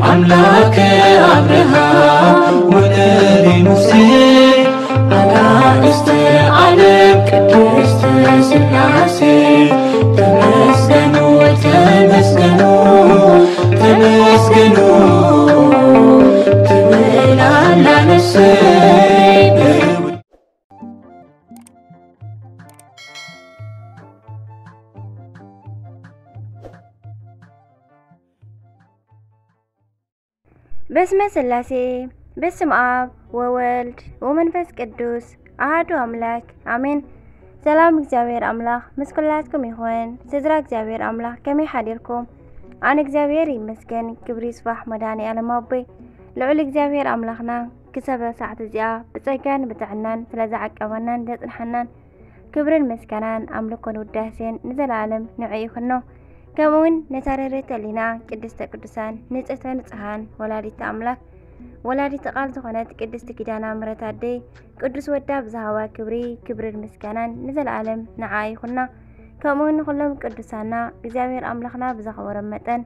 ኣምላክ ኣብርሃም ወነቢ ሙሴ ኣናእስተ ዓለም ቅድስት ስላሴ ተመስገኑ ተመስገኑ ተመስገኑ ትብል ኣላ ነፍሰይ። በስመ ስላሴ በስም ኣብ ወወልድ ወመንፈስ ቅዱስ ኣሃዱ ኣምላክ ኣሜን። ሰላም እግዚኣብሔር ኣምላኽ ምስ ኩላትኩም ይኹን። ስድራ እግዚኣብሔር ኣምላኽ ከመይ ሓዲርኩም? ኣነ እግዚኣብሔር ይመስገን፣ ክብሪ ይስባሕ መድኃኔ ዓለም ኣቦይ ልዑል እግዚኣብሔር ኣምላኽና ክሰበ ሰዓት እዚኣ ብጸጋን ብጥዕናን ስለ ዝዓቀበናን ዘጽንሓናን ክብርን ምስጋናን ኣምልኮን ውዳሴን ንዘለኣለም ንዑ ይኹኖ። ከምኡውን ነታ ርህርህቲ ሕሊና ቅድስተ ቅዱሳን ንጽህተ ንጽሃን ወላዲተ ኣምላክ ወላዲተ ቃል ዝኾነት ቅድስቲ ኪዳነ ምሕረት ኣደይ ቅዱስ ወዳ ብዝሃባ ክብሪ ክብርን ምስጋናን ንዘለኣለም ንዓ ይኹና። ከምኡውን ንኹሎም ቅዱሳና እግዚኣብሔር ኣምላኽና ብዘኸበሮም መጠን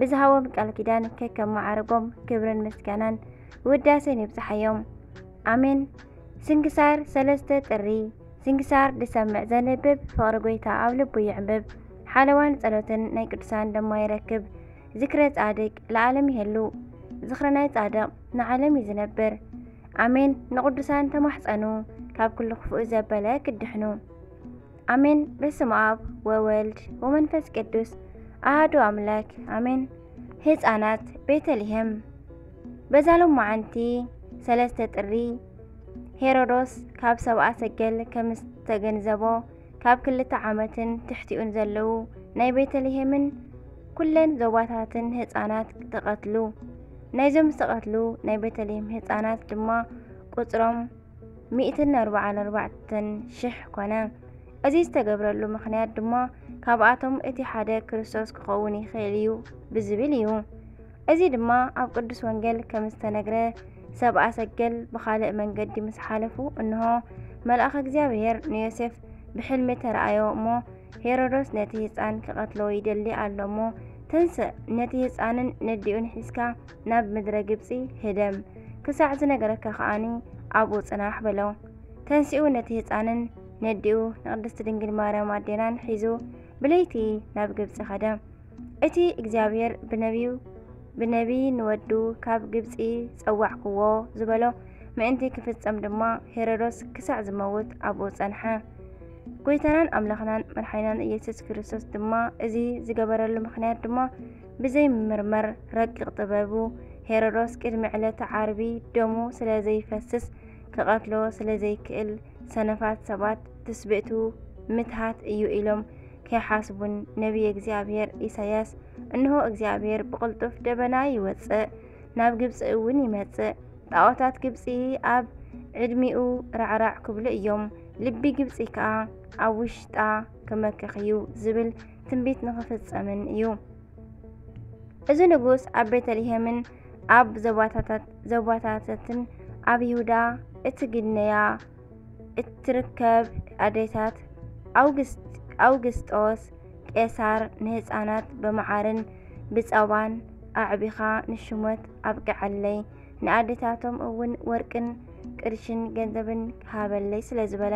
ብዝሃቦም ቃል ኪዳን ከከም ማዕረጎም ክብርን ምስጋናን ውዳሴን ይብጽሓዮም። ኣሜን። ስንክሳር ሰለስተ ጥሪ። ስንክሳር ዝሰምዕ ዘንብብ ፍቕሪ ጐይታ ኣብ ልቡ ይዕምብብ። ሓለዋን ጸሎትን ናይ ቅዱሳን ድማ ይረክብ። ዝክረ ጻድቅ ለዓለም ይህሉ። ዝኽሪ ናይ ጻድቕ ንዓለም እዩ ዝነብር። ኣሜን። ንቕዱሳን ተማሕጸኑ ካብ ኩሉ ክፉእ ዘበለ ክድሕኑ። ኣሜን። በስመ ኣብ ወወልድ ወመንፈስ ቅዱስ ኣሃዱ ኣምላክ ኣሜን። ህፃናት ቤተልሔም። በዛ ሎማዓንቲ ሰለስተ ጥሪ ሄሮዶስ ካብ ሰብኣ ሰገል ከም ዝተገንዘቦ ካብ ክልተ ዓመትን ትሕቲኡን ዘለዉ ናይ ቤተልሔምን ኩለን ዞባታትን ህፃናት ተቐትሉ። ናይዞም ዝተቐትሉ ናይ ቤተልሔም ህፃናት ድማ ቁፅሮም ሚእትን ኣርባዓን ኣርባዕተን ሽሕ ኮነ። እዚ ዝተገብረሉ ምኽንያት ድማ ካብኣቶም እቲ ሓደ ክርስቶስ ክኸውን ይኽእል እዩ ብዝብል እዩ። እዚ ድማ ኣብ ቅዱስ ወንጌል ከም ዝተነግረ ሰብኣ ሰገል ብኻልእ መንገዲ ምስ ሓለፉ እንሆ መልኣኽ እግዚኣብሔር ንዮሴፍ ብሕልሚ ተረኣዮ እሞ ሄሮዶስ ነቲ ህፃን ክቐትሎ ይደሊ ኣሎ እሞ ተንስእ ነቲ ህፃንን ነዲኡን ሒዝካ ናብ ምድረ ግብፂ ህደም ክሳዕ ዝነግረካ ከኣኒ ኣብኡ ፅናሕ በሎ። ተንሲኡ ነቲ ህፃንን ነዲኡ ንቅድስቲ ድንግል ማርያም ኣዴናን ሒዙ ብለይቲ ናብ ግብፂ ኸደ። እቲ እግዚኣብሔር ብነቢዩ ብነቢይ ንወዱ ካብ ግብፂ ጸዋዕክዎ ዝበሎ ምእንቲ ክፍጸም ድማ ሄሮዶስ ክሳዕ ዝመውት ኣብኡ ጸንሐ። ጐይታናን ኣምላኽናን መድሓኒናን ኢየሱስ ክርስቶስ ድማ እዚ ዝገበረሉ ምኽንያት ድማ ብዘይምምርመር ረቂቕ ጥበቡ ሄሮዶስ ቅድሚ ዕለተ ዓርቢ ደሙ ስለ ዘይፈስስ ክቐትሎ ስለ ዘይክእል ሰነፋት ሰባት ትስብእቱ ምትሃት እዩ ኢሎም ከይሓስቡን ነቢየ እግዚኣብሔር ኢሳያስ እንሆ እግዚኣብሔር ብቕልጡፍ ደበና ይወጽእ ናብ ግብጺ እውን ይመጽእ ጣዖታት ግብጺ ኣብ ዕድሚኡ ራዕራዕ ክብሉ እዮም ልቢ ግብጺ ከኣ ኣብ ውሽጣ ክመክኽ እዩ ዝብል ትንቢት ንኽፍጸምን እዩ። እዚ ንጉስ ኣብ ቤተልሔምን ኣብ ዞባታትን ኣብ ይሁዳ እትግነያ እትርከብ ኣዴታት ኣውግስጦስ ቄሳር ንህፃናት ብመዓርን ብፀባን ኣዕቢኻ ንሹመት ኣብቅዐለይ ንኣዴታቶም እውን ወርቅን ቅርሽን ገንዘብን ሃበለይ ስለዝበለ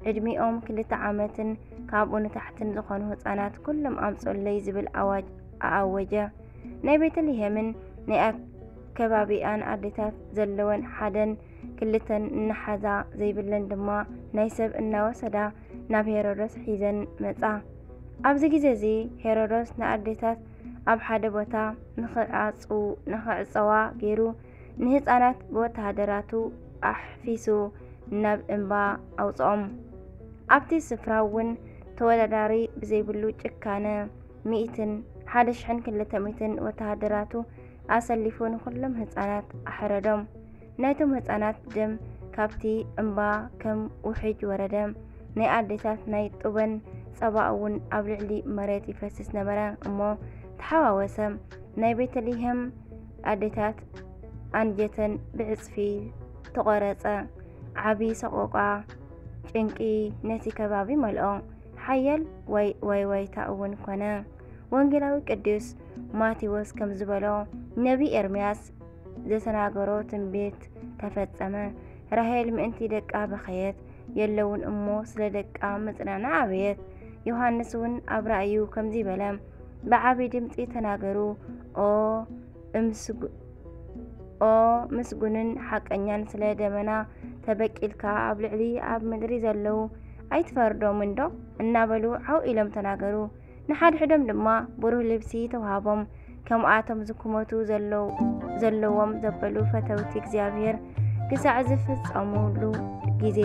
ዕድሚኦም ክልተ ዓመትን ካብኡ ንታሕትን ዝኾኑ ህፃናት ኩሎም ኣምፁለይ ዝብል ኣዋጅ ኣኣወጀ። ናይ ቤተልሔምን ናይ ከባቢኣን ኣዴታት ዘለወን ሓደን ክልተን እናሓዛ ዘይብለን ድማ ናይ ሰብ እናወሰዳ ናብ ሄሮዶስ ሒዘን መጻ። ኣብዚ ግዜ እዚ ሄሮዶስ ንኣዴታት ኣብ ሓደ ቦታ ንኽዕጸዋ ገይሩ ንህፃናት ብወተሃደራቱ ኣሕፊሱ ናብ እምባ ኣውፅኦም። ኣብቲ ስፍራ እውን ተወዳዳሪ ብዘይብሉ ጭካነ ሚእትን ሓደ ሽሕን ክልተ ሚእትን ወተሃደራቱ ኣሰሊፉ ንኹሎም ህፃናት ኣሕረዶም። ናይቶም ህፃናት ደም ካብቲ እምባ ከም ውሕጅ ወረደ። ናይ ኣዴታት ናይ ጡበን ጸባ እውን ኣብ ልዕሊ መሬት ይፈስስ ነበረ እሞ ተሓዋወሰ። ናይ ቤተልሔም ኣዴታት ኣንጀተን ብዕጽፊ ተቖረጸ። ዓቢ ሰቆቋ ጭንቂ ነቲ ከባቢ መልኦ። ሓያል ዋይ ዋይታ እውን ኮነ። ወንጌላዊ ቅዱስ ማቴዎስ ከም ዝበሎ፣ ነቢ ኤርምያስ ዘተናገሮ ትንቢት ተፈጸመ። ራሄል ምእንቲ ደቃ በኸየት፣ የለውን እሞ ስለ ደቃ ምጽንናዕ ኣበየት። ዮሃንስ እውን ኣብ ራእዩ ከምዚ በለ፣ ብዓቢ ድምጺ ተናገሩ፣ ኦ እምስጉ-፣ ኦ ምስጉንን ሓቀኛን፣ ስለ ደመና ተበቂልካ ኣብ ልዕሊ ኣብ ምድሪ ዘለዉ ኣይትፈርዶምን ዶ? እናበሉ ዓው ኢሎም ተናገሩ። ንሓድሕዶም ድማ ብሩህ ልብሲ ተዋሃቦም። ከምኣቶም ዝኩመቱ ዘለዉ-፣ ዘለዎም ዘበሉ ፈተውቲ እግዚኣብሔር ክሳዕ ዝፍጸሙሉ ግዜ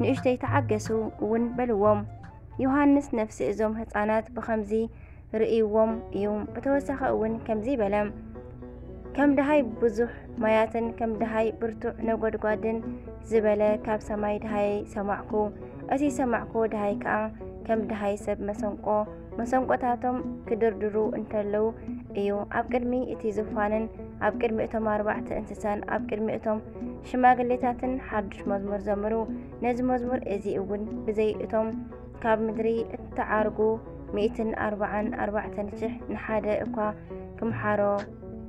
ንእሽተይ ተዓገሱ እውን በልዎም። ዮሃንስ ነፍሲ እዞም ህፃናት ብኸምዚ ርእይዎም እዩ። ብተወሳኺ እውን ከምዚ በለ፣ ከም ደሃይ ብዙሕ ማያትን ከም ደሃይ ብርቱዕ ነጎድጓድን ዝበለ ካብ ሰማይ ደሃይ ሰማዕኩ። እቲ ሰማዕኩ ደሃይ ከኣ ከም ደሃይ ሰብ መሰንቆ፣ መሰንቆታቶም ክድርድሩ እንተለዉ እዩ። ኣብ ቅድሚ እቲ ዝፋንን ኣብ ቅድሚ እቶም ኣርባዕተ እንስሳን ኣብ ቅድሚ እቶም ሽማግሌታትን ሓድሽ መዝሙር ዘምሩ። ነዚ መዝሙር እዚ እውን ብዘይ እቶም ካብ ምድሪ እተዓርጉ ሚእትን ኣርባዓን ኣርባዕተን ሽሕ ንሓደ እኳ ክምሓሮ፣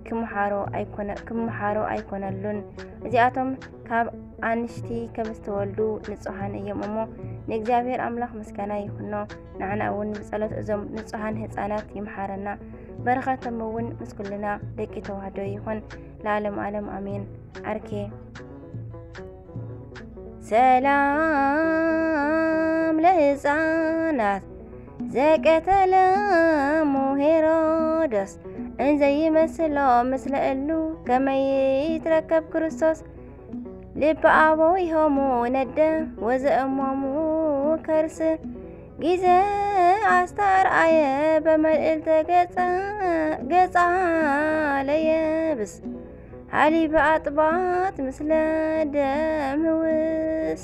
ክምሓሮ ኣይኮነ-፣ ክምሓሮ ኣይኮነሉን። እዚኣቶም ካብ ኣንሽቲ ከም ዝተወልዱ ንጹሃን እዮም እሞ፣ ንእግዚኣብሔር ኣምላኽ ምስጋና ይኹኖ። ንዓና እውን ብጸሎት እዞም ንጹሃን ህጻናት ይምሓረና። በረኸቶም እውን ምስ ኩልና ደቂ ተዋህዶ ይኹን። ለዓለም ዓለም ኣሜን። ኣርኬ። ሰላም ለህፃናት ዘቀተለሙ ሄሮድስ እንዘይመስሎ፣ ምስለ እሉ ከመይ ይትረከብ ክርስቶስ። ልበ ኣበዊሆሙ ነደ ወዘእሞሙ ከርስ፣ ጊዜ ኣስተርኣየ በመልዕልተ ገጸ-፣ ገጻ ለየብስ። ሃሊበ ኣጥባት ምስለ ደም ህውስ።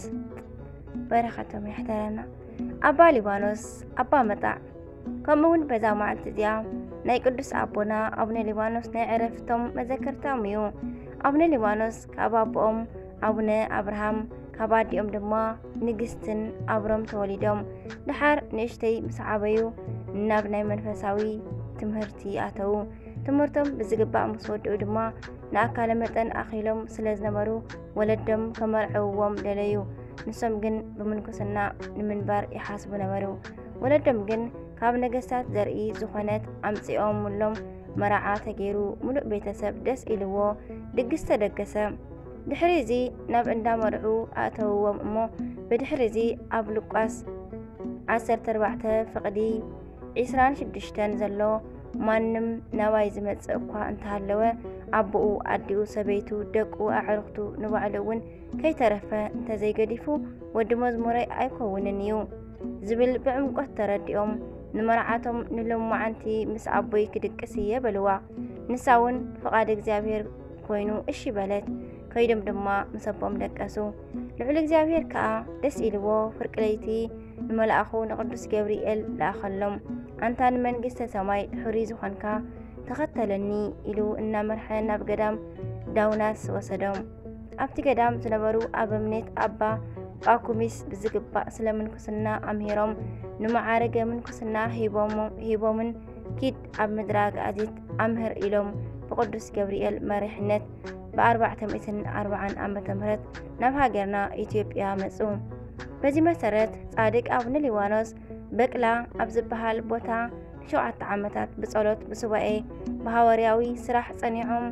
በረኸቶም ይሕደረና። ኣባ ሊባኖስ፣ ኣባ መጣዕ። ከምኡ እውን በዛ መዓልቲ እዚኣ ናይ ቅዱስ ኣቦና ኣቡነ ሊባኖስ ናይ ዕረፍቶም መዘከርታኦም እዩ። ኣቡነ ሊባኖስ ካብ ኣቦኦም ኣቡነ ኣብርሃም፣ ካብ ኣዲኦም ድማ ንግስትን ኣብሮም ተወሊዶም። ደሓር ንእሽተይ ምስ ዓበዩ ናብ ናይ መንፈሳዊ ትምህርቲ ኣተዉ። ትምህርቶም ብዝግባእ ምስ ወድኡ ድማ ንኣካለ መጠን ኣኺሎም ስለ ዝነበሩ ወለዶም ከመርዕውዎም ደለዩ። ንሶም ግን ብምንኩስና ንምንባር ይሓስቡ ነበሩ። ወለዶም ግን ካብ ነገስታት ዘርኢ ዝኾነት ኣምጺኦምሎም፣ መርዓ ተገይሩ፣ ምሉእ ቤተሰብ ደስ ኢልዎ ድግስ ተደገሰ። ድሕሪ እዚ ናብ እንዳ መርዑ ኣእተውዎም እሞ፣ ብድሕሪ እዚ ኣብ ሉቃስ ዓሰርተ ኣርባዕተ ፍቕዲ ዒስራን ሽዱሽተን ዘሎ፣ ማንም ናባይ ዝመጽእ እኳ እንተሃለወ፣ ኣቦኡ፣ ኣዲኡ፣ ሰበይቱ፣ ደቁ፣ ኣዕሩኽቱ፣ ንባዕሉ እውን ከይተረፈ እንተዘይገዲፉ፣ ወዲ መዝሙረይ ኣይኮውንን እዩ ዝብል ብዕምቆት ተረዲኦም፣ ንመርዓቶም ንሎማዓንቲ ምስ ኣቦይ ክድቅስ እየ በልዋ። ንሳ እውን ፍቓድ እግዚኣብሔር ኮይኑ እሺ በለት። ከይዶም ድማ ምስ ኣቦኦም ደቀሱ። ልዑል እግዚኣብሔር ከኣ ደስ ኢልዎ፣ ፍርቂ ለይቲ ንመልኣኹ ንቅዱስ ገብርኤል ለኣኸሎም። ኣንታ ንመንግስተ ሰማይ ሕሩይ ዝኾንካ ተኸተለኒ ኢሉ እናመርሐ ናብ ገዳም ዳውናስ ወሰዶም። ኣብቲ ገዳም ዝነበሩ ኣበምኔት ኣባ ጳኩሚስ ብዝግባእ ስለ ምንኩስና ኣምሂሮም፣ ንመዓርገ ምንኩስና ሂቦሞ-፣ ሂቦምን ኪድ ኣብ ምድረ ኣግኣዚት ኣምህር ኢሎም ብቅዱስ ገብርኤል መሪሕነት ብኣርባዕተ ሚእትን ኣርባዓን ዓመተ ምህረት ናብ ሃገርና ኢትዮጵያ መጹ። በዚ መሰረት ጻድቅ ኣቡነ ሊባኖስ በቅላ ኣብ ዝበሃል ቦታ ንሸውዓተ ዓመታት ብጸሎት፣ ብሱባኤ፣ ብሃዋርያዊ ስራሕ ጸኒዖም፣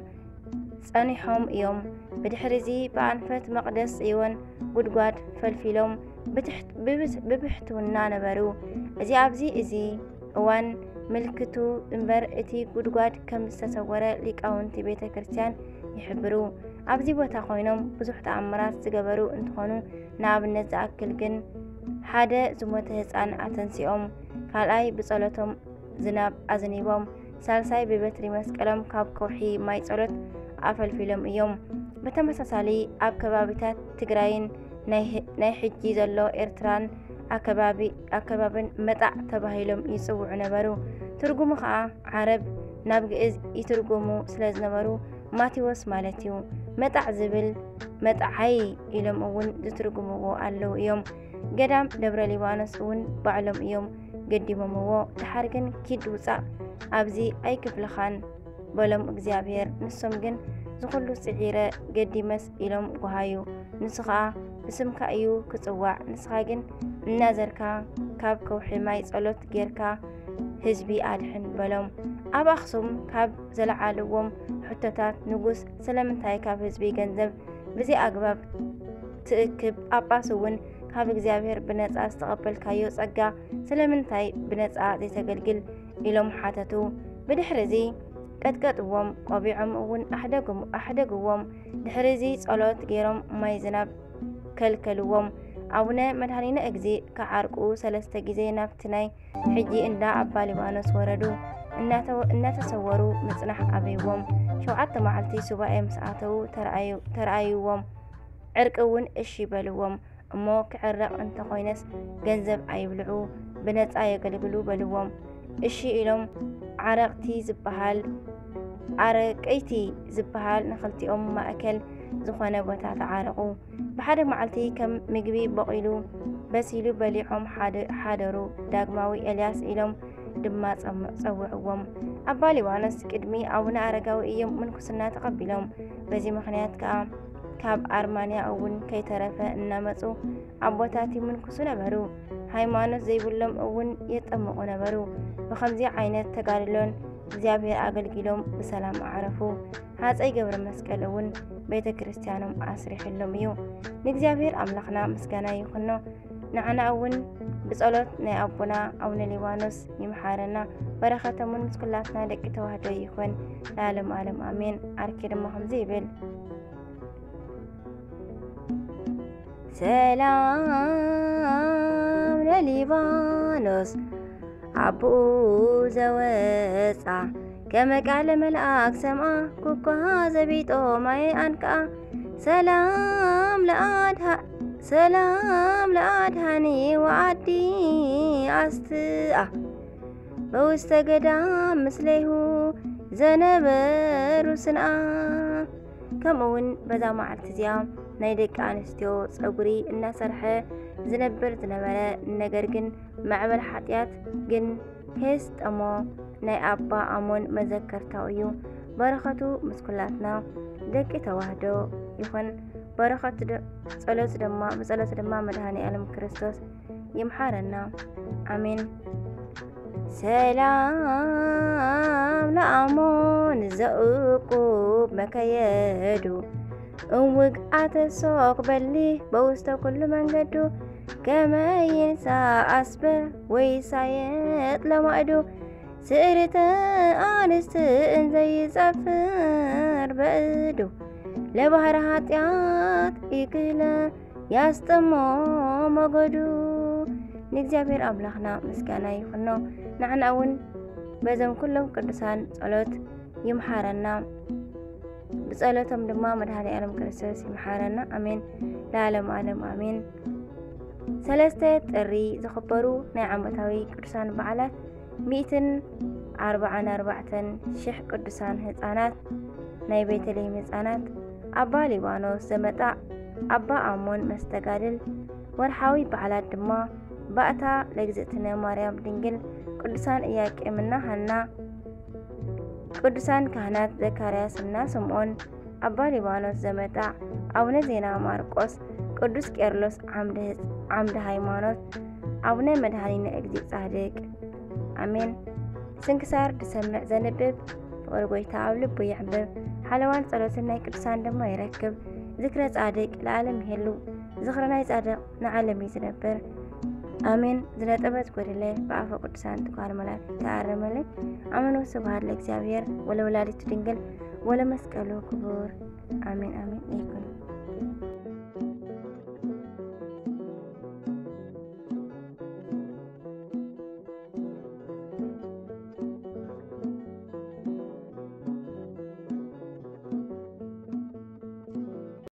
ጸኒሖም እዮም። ብድሕሪ እዚ ብኣንፈት መቕደስ ጽዮን ጉድጓድ ፈልፊሎም ብትሕት-፣ ብብት-፣ ብብሕትውና ነበሩ። እዚ ኣብዚ እዚ እዋን ምልክቱ እምበር እቲ ጉድጓድ ከም ዝተሰወረ ሊቃውንቲ ቤተ ክርስቲያን ይሕብሩ። ኣብዚ ቦታ ኮይኖም ብዙሕ ተኣምራት ዝገበሩ እንትኾኑ፣ ንኣብነት ዝኣክል ግን ሓደ ዝሞተ ህፃን ኣተንሲኦም፣ ካልኣይ ብጸሎቶም ዝናብ ኣዝኒቦም፣ ሳልሳይ ብበትሪ መስቀሎም ካብ ከውሒ ማይ ጸሎት ኣፈልፊሎም እዮም። ብተመሳሳሊ ኣብ ከባቢታት ትግራይን ናይ ህ-፣ ናይ ሕጂ ዘሎ ኤርትራን ኣከባቢ-፣ ኣከባብን መጣዕ ተባሂሎም ይጽውዑ ነበሩ። ትርጉሙ ኸኣ ዓረብ ናብ ግእዝ ይትርጉሙ ስለ ዝነበሩ ማቴዎስ ማለት እዩ። መጣዕ ዝብል መጥዓይ ኢሎም እውን ዝትርጉምዎ ኣለዉ እዮም። ገዳም ደብረ ሊባኖስ እውን ባዕሎም እዮም ገዲሞምዎ። ድሓር ግን፣ ኪድ ውጻእ፣ ኣብዚ ኣይክፍልኻን በሎም እግዚኣብሔር። ንሶም ግን፣ ዝኹሉ ጽዒረ ገዲመስ ኢሎም ጓሃዩ። ንሱ ኸኣ፣ ብስምካ እዩ ክጽዋዕ፣ ንስኻ ግን እናዘርካ ካብ ከውሒ ማይ ጸሎት ጌርካ ህዝቢ ኣድሕን በሎም። ኣብ ኣኽሱም ካብ ዘለዓልዎም ሕቶታት፣ ንጉስ ስለምንታይ ካብ ህዝቢ ገንዘብ ብዘይ ኣግባብ ትእክብ? ጳጳስ እውን ካብ እግዚኣብሔር ብነጻ ዝተቐበልካዮ ጸጋ ስለምንታይ ብነጻ ዘይተገልግል? ኢሎም ሓተቱ። ብድሕሪ እዚ ቀጥቀጥዎም፣ ቆቢዖም እውን ኣሕደግም-፣ ኣሕደግዎም። ድሕሪ እዚ ጸሎት ገይሮም ማይ ዝናብ ከልከልዎም። ኣቡነ መድኃኒነ እግዚእ ክዓርቁ ሰለስተ ግዜ ናብቲ ናይ ሕጂ እንዳ ኣባ ሊባኖስ ወረዱ። እናተ-፣ እናተሰወሩ ምጽናሕ ኣበይዎም። ሸውዓተ መዓልቲ ሱባኤ ምስ ኣተዉ ተረኣዩ-፣ ተረኣይዎም። ዕርቂ እውን እሺ በልዎም። እሞ ክዕረቕ እንተኾይነስ ገንዘብ ኣይብልዑ፣ ብነጻ የገልግሉ በልዎም። እሺ ኢሎም። ዓረቕቲ ዝበሃል፣ ኣረቀይቲ ዝበሃል ንኽልቲኦም ማእከል ዝኾነ ቦታ ተዓረቑ። ብሓደ መዓልቲ ከም ምግቢ በቒሉ በሲሉ በሊዖም ሓደ-፣ ሓደሩ። ዳግማዊ ኤልያስ ኢሎም ድማ ጸም-፣ ጸውዕዎም። ኣባ ሊባኖስ ቅድሚ ኣቡነ ኣረጋዊ እዮም ምንኩስና ተቐቢሎም። በዚ ምኽንያት ከኣ ካብ ኣርማንያ እውን ከይተረፈ እናመጹ ኣቦታት ይምንኩሱ ነበሩ። ሃይማኖት ዘይብሎም እውን የጠምቑ ነበሩ። ብኸምዚ ዓይነት ተጋድሎን እግዚኣብሔር ኣገልጊሎም ብሰላም ኣዕረፉ። ሃፀይ ገብረ መስቀል እውን ቤተ ክርስቲያኖም ኣስሪሕሎም እዩ። ንእግዚኣብሔር ኣምላኽና ምስጋና ይኹኖ። ንዓና እውን ብጸሎት ናይ ኣቦና ኣቡነ ሊባኖስ ይምሓረና። በረኸቶም እውን ምስ ኩላትና ደቂ ተዋህዶ ይኹን ለዓለም ዓለም ኣሜን። ኣርኬ ድማ ከምዚ ይብል። ሰላም ለሊባኖስ ኣቦኡ ዘወፃ ከመ ቃለ መልኣክ ሰምኣ ኩኳ ዘቢጦ ማየ ኣንክኣ ሰላም ለኣድሃ-፣ ሰላም ለኣድሃኒ ወኣዲ ኣስትኣ በውስተ ገዳም ምስሌሁ ዘነበሩ ስንኣ። ከምኡ እውን በዛ መዓልቲ እዚኣ ናይ ደቂ ኣንስትዮ ጸጉሪ እናሰርሐ ዝነብር ዝነበረ፣ ነገር ግን ማዕበል ሓጢኣት ግን ከየስጠሞ ናይ ኣባ ኣሞን መዘከርታኡ እዩ። በረኸቱ ምስ ኩላትና ደቂ ተዋህዶ ይኹን። በረኸቱ ደ-፣ ጸሎቱ ድማ፣ ብጸሎቱ ድማ መድኃኔ ዓለም ክርስቶስ ይምሓረና። ኣሜን። ሰላም ለኣሞን ዘእቁብ መከየዱ፣ እውግ ኣተሶክ በሊ በውስተ ኩሉ መንገዱ፣ ከመ ይንሳ ኣስበ ወይሳየጥ ለማእዱ፣ ስእርተ ኣንስት እንዘይጸፍር በእዱ፣ ለባህረ ኃጢኣት ይክለ ያስጠሞ መገዱ። ንእግዚኣብሔር ኣምላኽና ምስጋና ይኹኖ። ንዓና እውን በዞም ኩሎም ቅዱሳን ጸሎት ይምሓረና። ብጸሎቶም ድማ መድኃኔ ዓለም ክርስቶስ ይምሓረና። ኣሜን። ለዓለም ዓለም ኣሜን። ሰለስተ ጥሪ ዝኽበሩ ናይ ዓመታዊ ቅዱሳን በዓላት፣ ሚእትን ኣርባዓን ኣርባዕተን ሽሕ ቅዱሳን ህፃናት፣ ናይ ቤተልሔም ህፃናት፣ ኣባ ሊባኖስ ዘመጣዕ፣ ኣባ ኣሞን መስተጋድል። ወርሓዊ በዓላት ድማ ባእታ ለእግዝእትነ ማርያም ድንግል፣ ቅዱሳን ኢያቄምና ሃና፣ ቅዱሳን ካህናት ዘካርያስና ስምዖን፣ ኣባ ሊባኖስ ዘመጣዕ፣ ኣቡነ ዜና ማርቆስ፣ ቅዱስ ቄርሎስ ዓምደ ህጽ-፣ ዓምደ ሃይማኖት፣ ኣቡነ መድኃኒነ እግዚእ ጻድቅ። ኣሜን። ስንክሳር ድሰምዕ ዘንብብ ፍቕሪ ጎይታ ኣብ ልቡ ይዕንብብ። ሓለዋን ጸሎትን ናይ ቅዱሳን ድማ ይረክብ። ዝክረ ጻድቅ ለዓለም ይሄሉ። ዝኽሪ ናይ ጻድቕ ንዓለም እዩ ዝነብር። ኣሜን። ዝነጠበ ዝጎደለ ብኣፈ ቅዱሳን ትጓል መላእክት ተኣረመለይ። ኣሜን። ወስብሐት ለእግዚኣብሔር ወለወላዲቱ ድንግል ወለመስቀሉ ክቡር። ኣሜን፣ ኣሜን ይኩን።